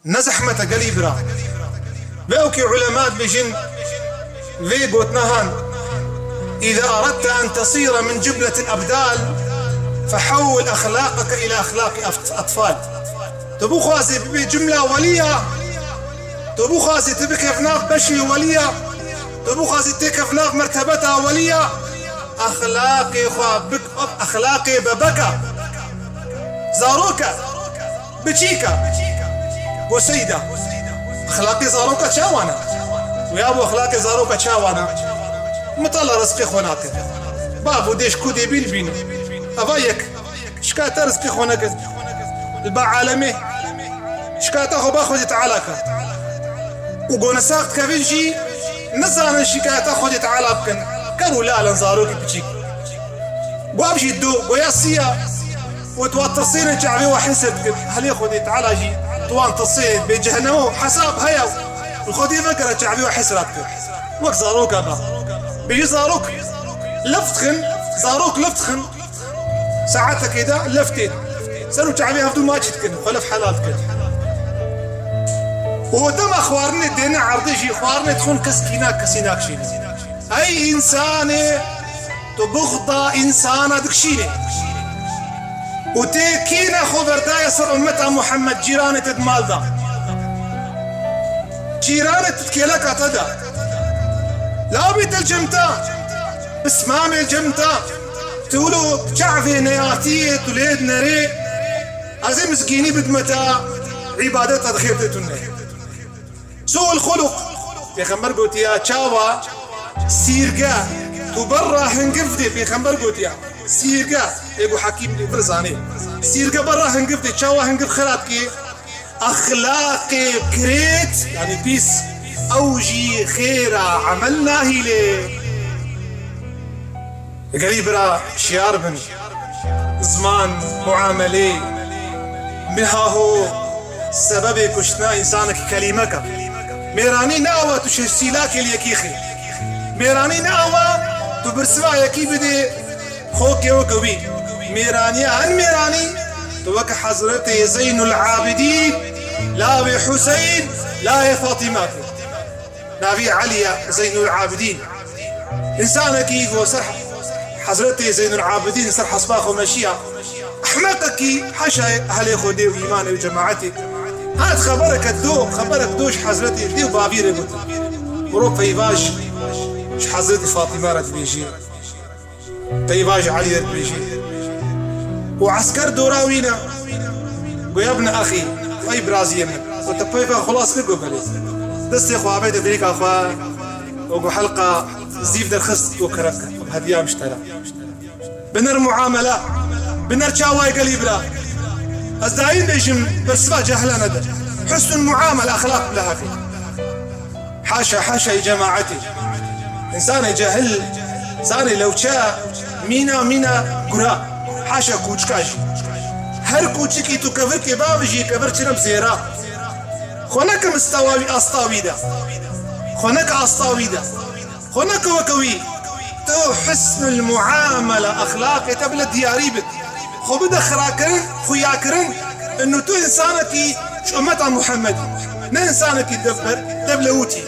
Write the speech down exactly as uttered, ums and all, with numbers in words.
Ne zehmet e gelî bira. Vê wekî ulema dibêjin, vê gotina han: "إذا أردت أن تصير من جملة الأبدال، فحول أخلاقك إلى أخلاق أف-، أطفال." Tu bixwazî bibî cumla weliya, tu bixwazî tu bikevî nav beşê weliya, tu bixwazî têkevî nav mertebeta weliya, exlaqê xwe bik-, exlaqê bebeka, zaroka, biçîka. Go Seyda, exlaqê zaroka çawa ne? Wê ya bo exlaqê zaroka çawa ne? Mitala rizqê xwe nake. Bav û dêj ku dê bîn bîne. Eva yek. Şikayeta rizqê xwe neke. Li ba alemê. Şikayeta xwe ba Xwedê Teala ke. Û go nesaq dikevin jî nizanin şikayeta Xwedê Teala bikin. Ker û lalen zarokî piçîk. Go ev jî do, go ya siya. Û tu wan tirsêne çavê we hesir dikin. Helê Xwedê Teala jî tu wan tirsê bê cehennem û hesab heye. Li Xwedê vekere çavê we hesir dikin. Wek zaroka ba. Bêjî zarok lif dixin, zarok lif dixin. Saetekê de lef tê. Ser û çavê hevdû maçî dikin, xwe lef helal dikin. Û dema xwarinê dêne erdê jî xwarinê dixwin kes kîna kesî nakişîne. Ey însanê, tu buxda însana dikişînê. Û tê kîna xwe berdaye ser ummeta Muhammed, cîranê te di mal de. Cîranê tu di kêleka te de. Labî te cem te. Pismamê cem te. Tu wilo çavê neyatiyê tu lê dinerê, ez ê mizgînî bidime te, îbadeta di xêr tê tune. Su'ul xuluq. Pêxember gotiya, çawa sîrge tu berra hingiv dê, Pêxember gotiya, sîrge, ê go Hekîm lê vir zanê. Sîrge berra hingiv dê, çawa hingiv xira dikê? Exlaqê kirêt, yanî pîs, ew jî xêra emel nahîlê. Gelî bira şiyar bin. Ziman, muamelê, mihaho sebebê kuştina însanekî kelîmek e. Mêranî ne awa tu şêst sîlakê li yekî xê. Mêranî ne awa tu birsiva yekî bidê xokê weke wî. Mêraniya hin mêranî tu weke Hezretê Zeynul Abidîn, lavê Huseyn, layê Fatîma kir. Navî Elî ye, Zeynul Abidîn. Însanekî go ser Hezretê Zeynul Abidîn ser hesba xwe meşiya. Ehmeqekî, haşa ehlê Xwedê û îmanê û cemaetê. Hat xebereke do, xeberek do ji Hezretê dê û bavî re gotin. Mirov peyva ji, ji Hezretê Fatîma re dibêjê. Peyva ji Elî re dibêjê. Û esker dora wî ne. Go ya bine exî, ey biraziyê min. Go te peyva xilas kir? Go belê. Destê xwe avête birîka xwe. Û go helqa zîv derxist, go kerem ke. Hediya min ji te re. Biner muamele, biner çawayê gelî bira. Ez dayîn bêjim, bersiva cehila nede. Husnul muamele, exlaq bila heqî. Haşa, haşa ey cemaetê. Însanê cehil, zanê lewçe, mîna, mîna gura. Haşa kûçika jî. Her kûçikî tu kevirkê bavijî, kevir çirem zêra. Xwe neke mistewa wî, asta wî de. Xwe neke asta wî de. Xwe neke weke wî. Tu husnul muamele, exlaqê te bile diyarî bit. Xwe bide xirakirin, xuyakirin. Inu tu însanekî ji ummeta Muhammed, ne însanekî devber, devlewtî.